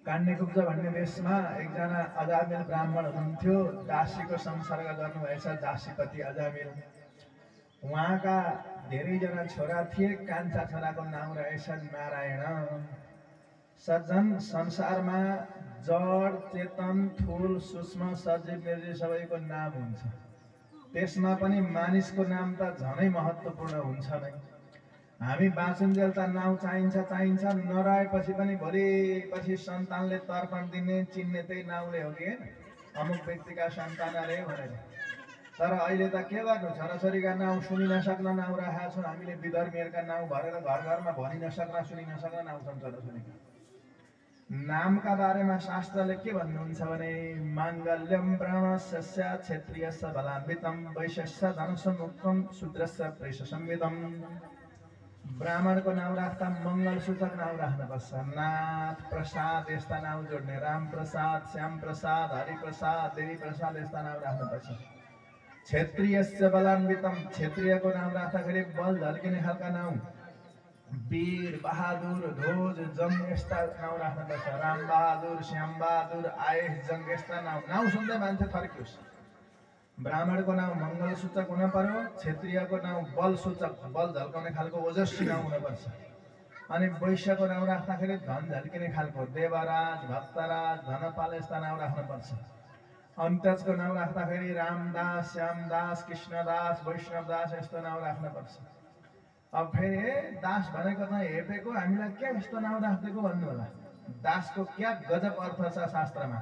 काण्यकुब्ज भन्ने देशमा एकजना अजामिल ब्राह्मण हुनुहुन्थ्यो। दासीको संसर्ग गर्नुभएछ दासीपति अजामिल। उहाँका धेरैजना छोरा थिए। कान्छा छोराको नाम रहेछ नारायण। सज्जन, संसारमा जड चेतन थूल सूक्ष्म सजीव निर्जीव सबैको नाम हुन्छ। त्यसमा पनि मानिसको नाम त झनै महत्त्वपूर्ण हुन्छ नै। हामी बाँचुन्जेल त नाउँ चाहिन्छ नरहेपछि पनि भोलिपछि सन्तानले तर्पण दिने चिन्ने त्यही नाउँले हो कि होइन, अमुक व्यक्तिका सन्तान अरे भनेर। तर अहिले त के गर्नु, छोराछोरीका नाउँ सुनि नसक्न नाउँ राखेका छौँ हामीले। विधर्मीहरूका नाउँ भरेर घर घरमा भनि नसक्न सुनि नसक्न नाउँ छन् छोराछोरीका। नामका बारेमा शास्त्रले के भन्नुहुन्छ भने माङ्गल्यम ब्राह्मणस्य क्षत्रियस्य बलान्वितम वैश्यस्य धनसमुक्तम शूद्रस्य प्रेषसंविदम। ब्राह्मणको नाउँ राख्दा मङ्गलसूचक नाउँ राख्नुपर्छ। नाथ प्रसाद यस्ता नाउँ जोड्ने, राम प्रसाद, श्याम प्रसाद, हरि प्रसाद, देवी प्रसाद यस्ता नाउँ राख्नुपर्छ। क्षत्रियस्य बलान्वितम, क्षत्रियको नाउँ राख्दाखेरि बल झल्किने खालका नाउँ, वीर बहादुर ध्वज जङ यस्ता नाउँ राख्नुपर्छ। राम बहादुर, श्याम बहादुर, आयुष जङ यस्ता नाउँ सुन्दै मान्छे थर्कियोस्। ब्राह्मणको नाउँ मङ्गलसूचक हुन पर्यो। क्षत्रियको नाउँ बलसूचक, बल झल्काउने खालको ओजस्वी नाउँ हुनुपर्छ। अनि वैश्यको नाउँ राख्दाखेरि धन झल्किने खालको देवराज, भक्तराज, धनपाल यस्ता नाउँ राख्नुपर्छ। अन्त्यजको नाउँ राख्दाखेरि रामदास, श्यामदास, कृष्णदास, वैष्णवदास यस्तो नाउँ राख्नुपर्छ। अब फेरि दास भनेको त हेपेको, हामीलाई क्या यस्तो नाउँ राखिदिएको भन्नु होला। दासको क्या गजब अर्थ छ शास्त्रमा।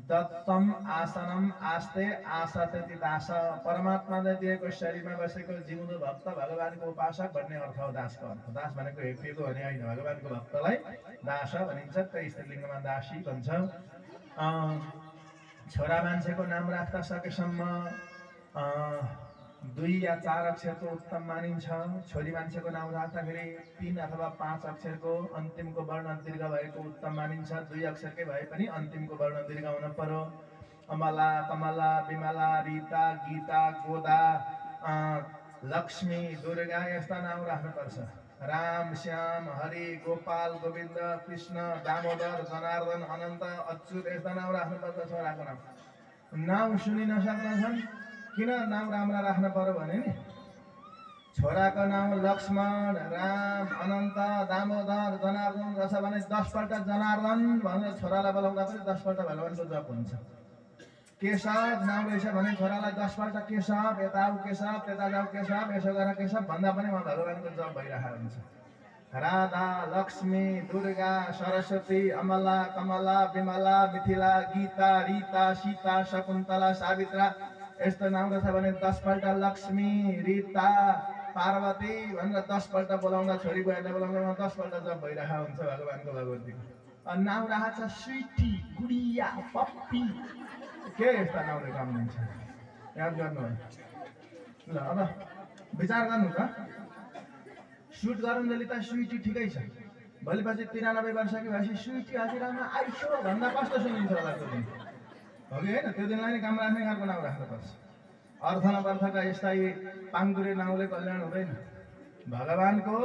दत्तम आसनम आस्ते आसतेति दास। परमात्माले दिएको शरीरमा बसेको जिउँदो भक्त भगवानको उपासक भन्ने अर्थ हो दासको अर्थ। दास भनेको हेपिएको भने होइन, भगवानको भक्तलाई दास भनिन्छ। त्यही स्त्रीलिङ्गमा दासी भन्छ। छोरा मान्छेको नाम राख्दा सकेसम्म 2 या 4 अक्षरको उत्तम मानिन्छ। छोरी मान्छेको नाम राख्दाखेरि 3 अथवा 5 अक्षरको अन्तिमको वर्ण दीर्घ भएको उत्तम मानिन्छ। 2 अक्षरकै भए पनि अन्तिमको वर्ण दीर्घ हुन पर्यो। अमला, कमला, विमला, रीता, गीता, गोदा, लक्ष्मी, दुर्गा यस्ता नाउँ राख्नुपर्छ। राम, श्याम, हरि, गोपाल, गोविन्द, कृष्ण, दामोदर, जनार्दन, अनन्त, अच्युत यस्ता नाउँ राख्नुपर्छ। छोराको नाउँ सुनि नसक्दछन्। किन नाउँ राम्रा राख्न पर्यो भने नि, छोराको नाउँ लक्ष्मण, राम, अनन्त, दामोदर, जनार्दन रहेछ भने 10 पल्ट जनार्दन भनेर छोरालाई बोलाउँदा पनि 10 पल्ट भगवानको जप हुन्छ। केशव नाउँ रहेछ भने छोरालाई 10 पल्ट केशव, यता आऊ केशव, त्यता जाऊ केशव, यसो गर केशव भन्दा पनि उहाँ भगवानको जप भइरहेको हुन्छ। राधा, लक्ष्मी, दुर्गा, सरस्वती, अमला, कमला, विमला, मिथिला, गीता, रीता, सीता, शकुन्तला, सावित्रा यस्तो नाउँ रहेछ भने 10 पल्ट लक्ष्मी, रीता, पार्वती भनेर 10 पल्ट बोलाउँदा, छोरी बुहारीलाई बोलाउँदा 10 पल्ट जप भइरहेको हुन्छ भगवानको भगवतीको। नाउँ राखेको छ स्विटी, गुडिया, पप्पी, के यस्ता नाउँले काम हुन्छ, याद गर्नु होला। ल अब विचार गर्नु त, सुट गरुन्जेली त स्विटी ठिकै छ, भोलिपछि 93 वर्षकी भएपछि स्विटी हजुरआमा आइसो भन्दा कस्तो सुनिन्छ होला त्यो दिन, हो कि होइन? त्यो दिनलाई नै काम राख्ने खालको नाउँ राख्नुपर्छ। अर्थ नपर्थका यस्ता पाङ्दुरे नाउँले कल्याण हुँदैन। भगवानको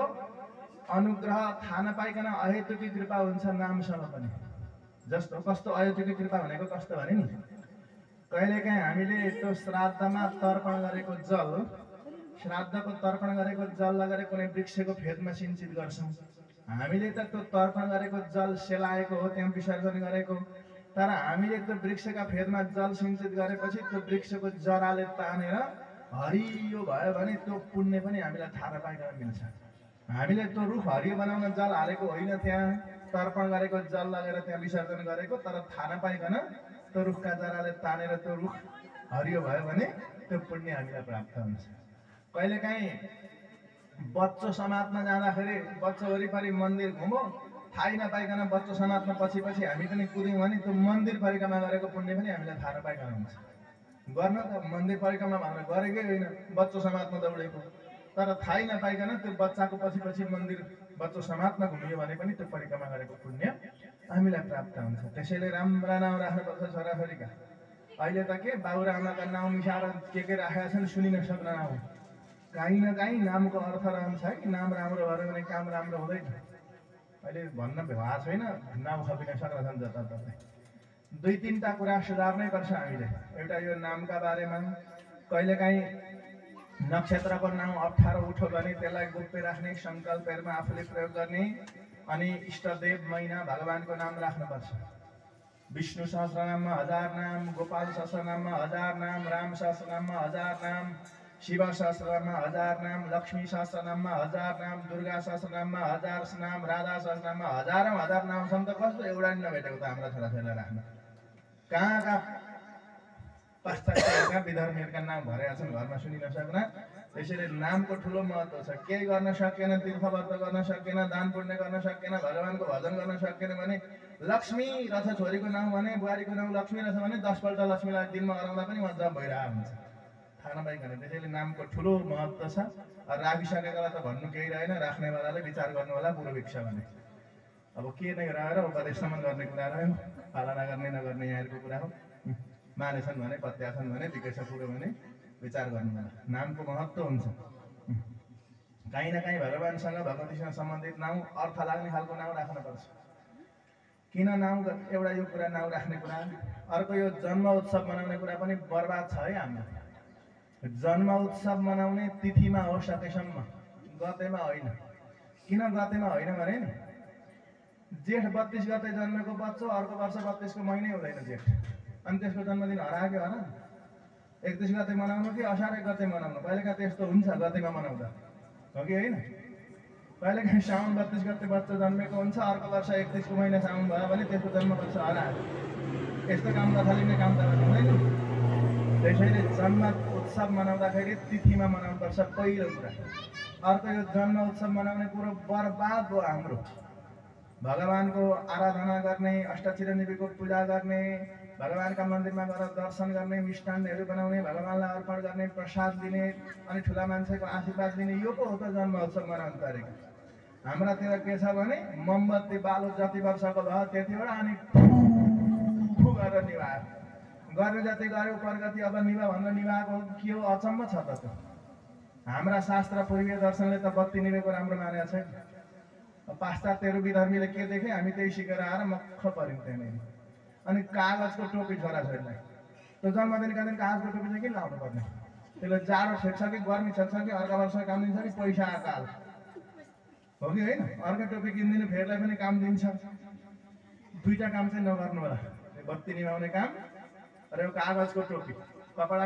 अनुग्रह थाहा नपाइकन अहेतुकी कृपा हुन्छ नामसँग पनि। जस्तो कस्तो अहेतुकी कृपा भनेको कस्तो भने नि, कहिलेकाहीँ हामीले त्यो श्राद्धमा तर्पण गरेको जल, श्राद्धको तर्पण गरेको जल लगेर कुनै वृक्षको फेदमा सिञ्चित गर्छौँ। हामीले त त्यो तर्पण गरेको जल सेलाएको हो, त्यहाँ विसर्जन गरेको, तर हामीले त्यो वृक्षका फेदमा जल सिञ्चित गरेपछि त्यो वृक्षको जराले तानेर हरियो भयो भने त्यो पुण्य पनि हामीलाई थाहा नपाइकन मिल्छ। हामीले त्यो रुख हरियो बनाउन जल हालेको होइन, त्यहाँ तर्पण गरेको जल लगेर त्यहाँ विसर्जन गरेको, तर थाहा नपाइकन त्यो रुखका जराले तानेर त्यो रुख हरियो भयो भने त्यो पुण्य हामीलाई प्राप्त हुन्छ। कहिलेकाहीँ बच्चो समात्न जाँदाखेरि बच्चो वरिपरि मन्दिर घुमो, थाहै नपाइकन बच्चो समात्न पछि पछि हामी पनि कुद्यौँ भने त्यो मन्दिर परिक्रमा गरेको पुण्य पनि हामीलाई थाहा नपाइकन हुन्छ। गर्न त मन्दिर परिक्रमा भनेर गरेकै होइन, बच्चो समात्न दौडेको, तर थाहै नपाइकन त्यो बच्चाको पछि पछि मन्दिर बच्चो समात्न घुमियो भने पनि त्यो परिक्रमा गरेको पुण्य हामीलाई प्राप्त हुन्छ। त्यसैले राम्रा नाउँ राख्नुपर्छ छोराछोरीका। अहिले त के बाबुआमाका नाउँ मिसाएर के राखेका छन् सुनि नसक्न नाउँ। काहीँ न काहीँ नामको अर्थ रहन्छ है। नाम राम्रो भयो भने काम राम्रो हुँदैन। अहिले भन्न भएको छैन, नाम खपिन सक्ला छन् जताततै। दुई तीनटा कुरा सुधार्नै पर्छ हामीले। एउटा यो नामका बारेमा कहिलेकाहीँ नक्षत्रको नाम अप्ठ्यारो उठ्यो भने त्यसलाई गोप्य राख्ने सङ्कल्पहरूमा आफूले प्रयोग गर्ने, अनि इष्टदेव महिना भगवानको नाम राख्नुपर्छ। विष्णु सहस्रनाममा 1000 नाम, गोपाल सहस्रनाममा 1000 नाम, राम सहस्रनाममा 1000 नाम, शिव सहस्रनाममा 1000 नाम, लक्ष्मी सहस्रनाममा 1000 नाम, दुर्गा सहस्रनाममा 1000 नाम, राधा सहस्रनाममा 1000 नाम छन् त कस्तो एउटा नि नभेटेको त हाम्रा छोराछोरीलाई राख्नु। कहाँका पाश्चात्यका विधर्मीहरूका नाम भरेका छन् घरमा सुनिन सक्न। त्यसैले नामको ठुलो महत्त्व छ। केही गर्न सकेन, तीर्थव्रत गर्न सकेन, दान पुण्य गर्न सकेन, भगवानको भजन गर्न सकेन भने लक्ष्मी रहेछ छोरीको नाम भने, बुहारीको नाम लक्ष्मी रहेछ भने 10 पल्ट लक्ष्मीलाई दिनमा हराउँदा पनि मजा भइरहेको हुन्छ, थाहा नपाइकन। त्यसैले नामको ठुलो महत्त्व छ। राखिसकेकोलाई त भन्नु केही रहेन, राख्नेवालाले विचार गर्नु होला पूर्व भिक्षा भने। अब के नै रहेर उपदेशसम्म गर्ने कुरा रह्यो, पालना गर्ने नगर्ने यहाँहरूको कुरा हो। मानेछन् भने, पत्याछन् भने, ठिकै छ पुरो भने विचार गर्नु होला। नामको महत्त्व हुन्छ। काहीँ न काहीँ भगवानसँग भगवतीसँग सम्बन्धित नाउँ अर्थ लाग्ने खालको नाउँ राख्नुपर्छ। किन नाउँ, एउटा यो कुरा नाउँ राख्ने कुरा। अर्को यो जन्म उत्सव मनाउने कुरा पनि बर्बाद छ है हाम्रो। जन्म उत्सव मनाउने तिथिमा हो सकेसम्म, गतेमा होइन। किन गतेमा होइन भने नि जेठ 32 गते जन्मेको बच्चो अर्को वर्ष 32 को महिनै हुँदैन जेठ, अनि त्यसको जन्मदिन हरायो होला। 31 गते मनाउनु कि असार 1 गते मनाउनु, कहिलेकाहीँ त्यस्तो हुन्छ गतेमा मनाउँदा, हो कि होइन? कहिलेकाहीँ साउन 32 गते बच्चा जन्मेको हुन्छ, अर्को वर्ष 31 को महिना साउन भयो भने त्यसको जन्म वर्ष हरायो। यस्तो काम नथालिने काम त हुँदैन। त्यसैले जन्म उत्सव मनाउँदाखेरि तिथिमा मनाउनुपर्छ पहिलो कुरा। अर्को यो जन्म उत्सव मनाउने कुरो बर्बाद हो हाम्रो। भगवानको आराधना गर्ने, अष्टचिरञ्जीवीको पूजा गर्ने, भगवानका मन्दिरमा गएर दर्शन गर्ने, मिष्टान्नहरू बनाउने, भगवानलाई अर्पण गर्ने, प्रसाद दिने, अनि ठुला मान्छेको आशीर्वाद दिने, यो पो हो त जन्म उत्सव मनाउने तरिका। हाम्रातिर के छ भने मोमबत्ती बालो जति वर्षको भयो त्यतिबाट अनि फु गरेर निभायो, गर्ने जति गऱ्यो प्रगति अब निभा भनेर निभाएको के हो? अचम्म छ त। हाम्रा शास्त्र पूर्वीय दर्शनले त बत्ती निभेको राम्रो मानेको छैन। पाश्चात्यहरू विधर्मीले के देखे हामी त्यही सिकेर आएर मक्ख पर्यौँ त्यहाँनिर। अनि कागजको टोपी छोराछोरीलाई, त्यो जन्मदिनका दिन कागजको टोपी चाहिँ किन लाउनु पर्ने? त्यसले जाडो छेक्छ कि गर्मी छेक्छ कि अर्को वर्ष काम दिन्छ कि पैसा अकाल, हो कि होइन? अर्को टोपी किनिदिनु फेरलाई पनि काम दिन्छ। दुईटा काम चाहिँ नगर्नु होला, बत्ती निभाउने काम र यो कागजको टोपी। कपडा